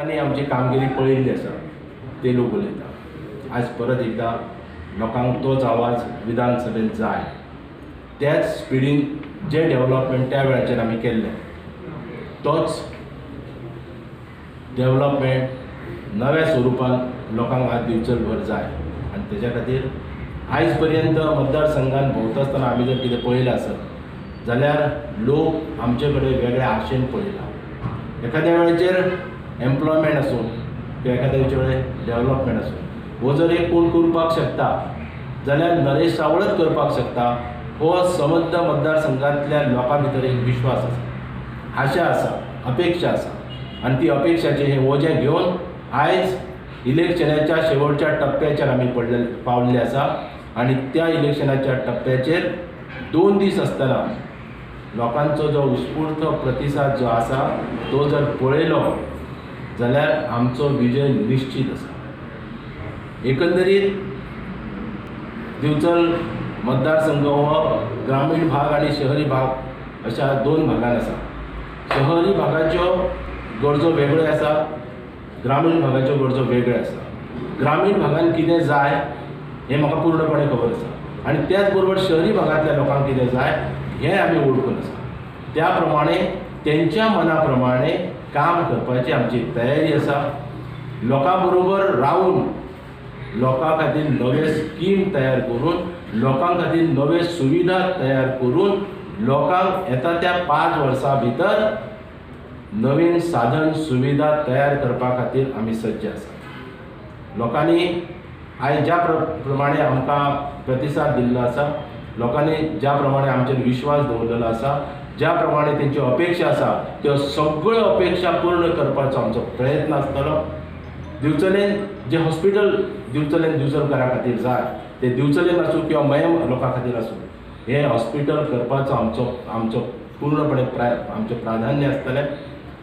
लोकांनी आमची कामगिरी पळयल्ली आसा, ते लोक उलयता. आज परत एकदां लोकांक तोच आवाज विधानसभेंत जाय. त्याच स्पिडीन जे डेवलपमेंट त्या वेळाचेर आमी केल्लें तोच डेवलपमेंट नव्या स्वरुपान लोकांक आज दिवचल भर जाय. आनी तेज्या खातीर आयज पर्यंत मतदारसंघान भोंवता आसतना आमी जर कितें पळयलें आसत जाल्यार लोक आमचे कडेन वेगळ्या आशेन पळयला. एखाद्या वेळाचेर एम्प्लॉयमेंट आसूं किंवा एखाद्या वेळाचेर डेवलपमेंट आसूं, हो जर एक कोण करपाक शकता जाल्यार नरेश सावळच करपाक शकता. हो समग्र मतदारसंघांतल्या लोकां भितर एक विश्वास आसा, आशा आसा, अपेक्षा आसा आनी ती अपेक्षाचें हें वजें घेवन आयज इलेक्शनाच्या शेवटच्या टप्प्याचेर आमी पावल्ले आसा. आनी त्या इलेक्शनाच्या टप्प्याचेर 2 दीस आसतना लोकांचो जो उत्स्फूर्त प्रतिसाद जो आसा तो जर पळयलो जाल्यार आमचो विजय निश्चीत आसा. एकंदरीत दिवचल मतदारसंघ हो ग्रामीण भाग आनी शहरी भाग अशा 2 भागान आसा. शहरी भागाच्यो गरजो वेगळ्यो आसा, ग्रामीण भागाच्यो गरजो वेगळ्यो आसा. ग्रामीण भागान कितें जाय हें म्हाका पूर्णपणे खबर आसा आनी त्याच बरोबर शहरी भागांतल्या लोकांक कितें जाय हें आमी वळखून आसा. त्या प्रमाणे तेंच्या मना प्रमाणे काम करपाची आमची तयारी आसा. लोकां बरोबर रावून लोकां खातीर नवे स्कीम तयार करून, लोकां खातीर नवे सुविधा तयार करून लोकांक येता त्या 5 वर्सां भितर नवीन साधन सुविधा तयार करपा खातीर आमी सज्ज आसा. लोकांनी आयज ज्या प्रमाणे आमकां प्रतिसाद दिल्लो आसा, लोकांनी ज्या प्रमाणे आमचेर विश्वास दवरलेलो आसा, ज्या प्रमाणे तेंच्यो अपेक्षा आसा त्यो सगळ्यो अपेक्षा पूर्ण करपाचो आमचो प्रयत्न आसतलो. दिवचलेन जे हॉस्पिटल दिवचलेन दिवचलकारां खातीर जाय ते दिवचलेन आसूं किंवा मयेम लोकां खातीर आसूं, हें हॉस्पिटल करपाचो आमचो पूर्णपणे आमचें प्राधान्य आसतलें.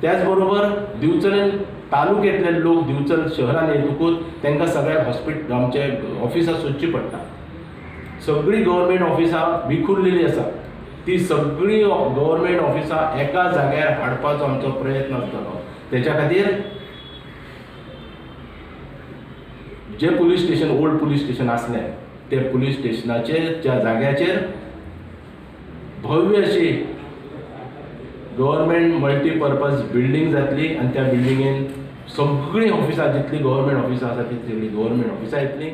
त्याच बरोबर दिवचलेन तालुक्यांतले लोक दिवचल शहरान येतकूच तांकां सगळ्या हॉस्पिटल आमचे ऑफिसां सोदची पडटा. सगळीं गव्हर्मेंट ऑफिसां विखुरलेलीं आसा, ती सगळीं गव्हर्मेंट ऑफिसां एका जाग्यार हाडपाचो आमचो प्रयत्न आसतलो. तेच्या खातीर जे police station, old police station आसलें ते पुलीस स्टेशनाचेर ज्या जाग्याचेर भव्य अशी गव्हर्मेंट मल्टीपर्पज बिल्डींग जातली आनी त्या बिल्डिंगेन सगळीं ऑफिसां जितलीं गव्हर्मेंट ऑफिसां आसा ती सगळीं गव्हर्मेंट ऑफिसां येतलीं.